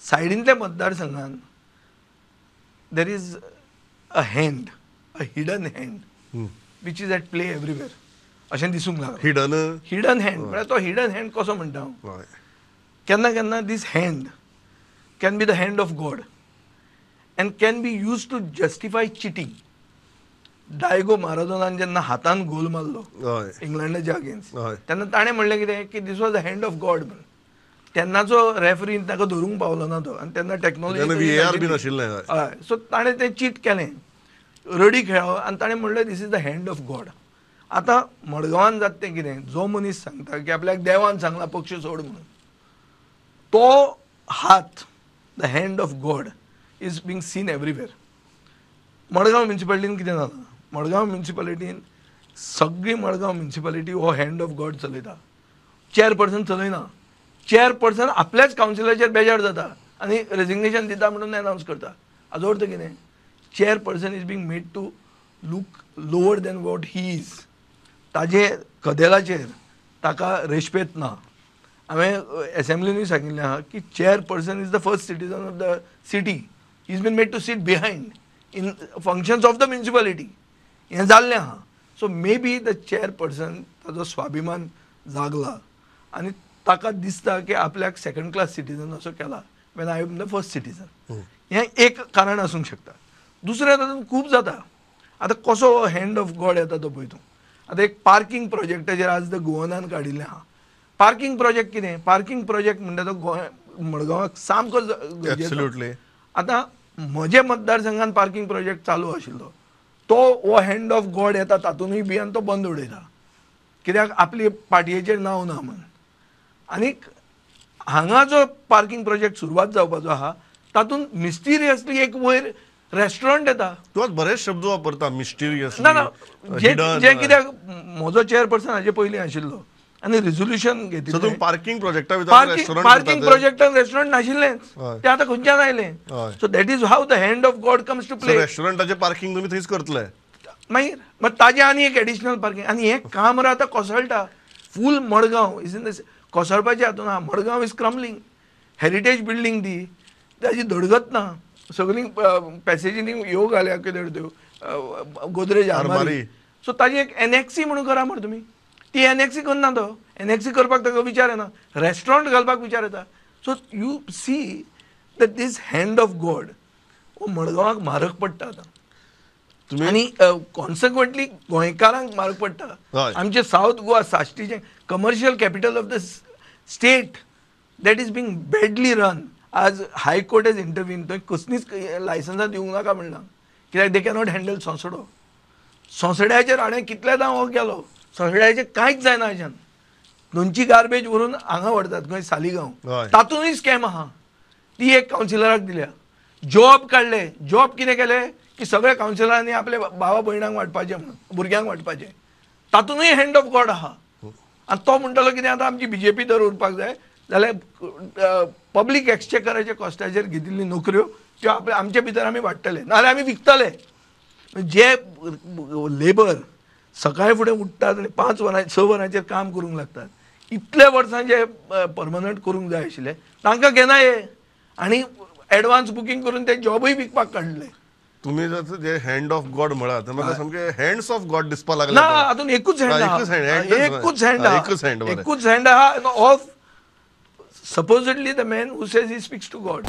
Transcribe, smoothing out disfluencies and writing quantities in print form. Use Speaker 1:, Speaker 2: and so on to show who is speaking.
Speaker 1: सायडींतल्या मतदारसंघान there is a hand, a hidden hand which is at play everywhere अशें दिसूंक लागलां.
Speaker 2: Hidden
Speaker 1: hidden hand म्हळ्यार तो हिडन हँड कसो म्हणटा हांव, केन्ना केन्ना this hand can be the hand of God and can be use to justify cheating. Diego मारादोनान जेन्ना हातान गोल मारलो इंग्लंडाच्या अगेन्स्ट तेन्ना ताणें म्हणलें कितें की this was the hand of God म्हणून. तेन्नाचो रेफरी ताका धरूंक पावलो ना तो, आनी तेन्ना टॅक्नॉलॉजी
Speaker 2: नाशिल्लें,
Speaker 1: हय, सो ताणें तें चीट केलें, रडी खेळ्ळो आनी ताणें म्हणलें this is the hand of God. आतां मडगांवान जाता तें कितें, जो मनीस सांगता की आपल्याक देवान सांगला पक्ष सोड म्हणून, तो हात the hand of God is being seen everywhere. Madgaon म्युनिसिपालिटीन कितें जालां, मडगांव म्युनिसिपालिटीन सगळी मडगांव म्युनिसिपालिटी हो हँड ऑफ गॉड चलयता, चेअरपर्सन चलयना. चेअरपर्सन आपल्याच कावन्सिलाचेर बेजार जाता आनी रेजिग्नेशन दिता म्हणून एनावन्स करता. हाजो अर्थ कितें, chairperson is being made to look lower than what he is. ताजे कदेलाचेर ताका रेस्पेत ना. हांवें एसेंब्लीनूय सांगिल्लें आहा की chairperson is the first citizen of the city, he is been made to sit behind in functions of the municipality. हें जाल्लें आहा. So may be the chairperson ताजो स्वाभिमान जागला आनी ताका दिसता की आपल्याक सेकंड क्लास सिटीजन असो केला when I am the first citizen. हें एक कारण आसूंक शकता. दुसरें तातूंत खूब जाता. आतां कसो हँड ऑफ गॉड येता तो पळय तूं. आतां एक पार्किंग प्रोजेक्टाचेर आज the गोवनान काडिल्लें आहा. पार्किंग प्रोजेक्ट कितें, पार्किंग प्रोजेक्ट म्हणटा तो गोंय मडगांवाक सामको गरजेचो. आतां म्हजे मतदारसंघान पार्किंग प्रोजेक्ट चालू आशिल्लो तो हो हँड ऑफ गॉड येता तातूंतय बी आनी तो बंद उडयता कित्याक आपली पार्टयेचेर नांव ना म्हण. आनीक हांगा जो पार्किंग प्रोजेक्ट सुरवात जावपाचो आहा तातूंत मिस्टिरियसली एक वयर रेस्टॉरंट येता.
Speaker 2: तूं बरेच शब्द वापरता मिस्टिरियस.
Speaker 1: ना ना, जे कित्याक म्हजो चेअरपर्सन हाजे पयलीं आशिल्लो आनी रेजोल्युशन घेतिल्लें.
Speaker 2: पार्किंग प्रोजेक्टा
Speaker 1: पार्किंग प्रोजेक्टान रेस्टॉरंट नाशिल्लेंच, तें आतां खंयच्यान आयलें. So that is how the hand of God comes to play.
Speaker 2: रेस्टॉरंटाचें parking तुमी थंयच करतले
Speaker 1: मागीर, मागीर ताजें आनी एक एडिशनल पार्किंग. आनी हें काम आतां कोसळटा. Full Madgaon is in the कोसळपाचें हातून आहा. Madgaon is crumbling. Heritage building ती ताजी धडगत ना. सगळीं पॅसेजींनी ह्यो घाल्या कितें त्यो गोदरेज आरमारी. सो ताजी एक एनएक्सी म्हणून करा मरे तुमी. ती एनएक्सी करना तो, एनएक्सी करपाक ताका विचार येना, रेस्टॉरंट घालपाक विचार येता. So you see that this hand of God हो मडगांवाक म्हारग पडटा आतां आनी कॉन्सिक्वंटली गोंयकारांक म्हारग पडटा. आमचे सावथ गोवा साश्टीचें commercial capital of the state that is being badly run. आज हायकोर्ट हेज इंटरवीन, थंय कसलीच लायसन्सां दिवंक नाका म्हणलां कित्याक they cannot handle सोंसडो. सोंसड्याचेर हाणें कितलेदां हो गेलो, सोंसड्याचें कांयच जायना. हाच्यान थंयची गार्बेज व्हरून हांगा व्हरतात खंय सालिगांव, तातूंतय स्कॅम आहा. ती एक कावन्सिलराक दिल्या. जॉब काडले, जॉब कितें केलें की सगळ्या कावन्सिलरांनी आपल्या भावा भयणांक वांटपाचें म्हणून, भुरग्यांक वांटपाचें. तातूंतय हँड ऑफ गॉड आहा. आनी तो म्हणटालो कितें आतां आमची बीजेपी दर उरपाक जाय जाल्यार पब्लीक एक्सचेकराच्या कॉस्टाचेर घेतिल्ली नोकऱ्यो त्यो आपल्या आमचे भितर आमी वाडटले, नाजाल्यार आमी विकतले. जे लेबर सकाळी फुडें उठ्ठात आनी 5 वरां 6 वरांचेर काम करूंक लागतात, इतले वर्सां जे परमनंट करूंक जाय आशिल्ले तांकां घेना हे आनी एडवान्स बुकींग करून ते जॉबूय विकपाक काडले.
Speaker 2: तुमी जे हँड ऑफ गॉड म्हळा ते म्हाका सामके हँड्स ऑफ गॉड दिसपाक लागले.
Speaker 1: ना, हातूंत एकूच हँड आहा, एकूच हँड आहा, एकूच हँड आहा of supposedly the man who says he speaks to God.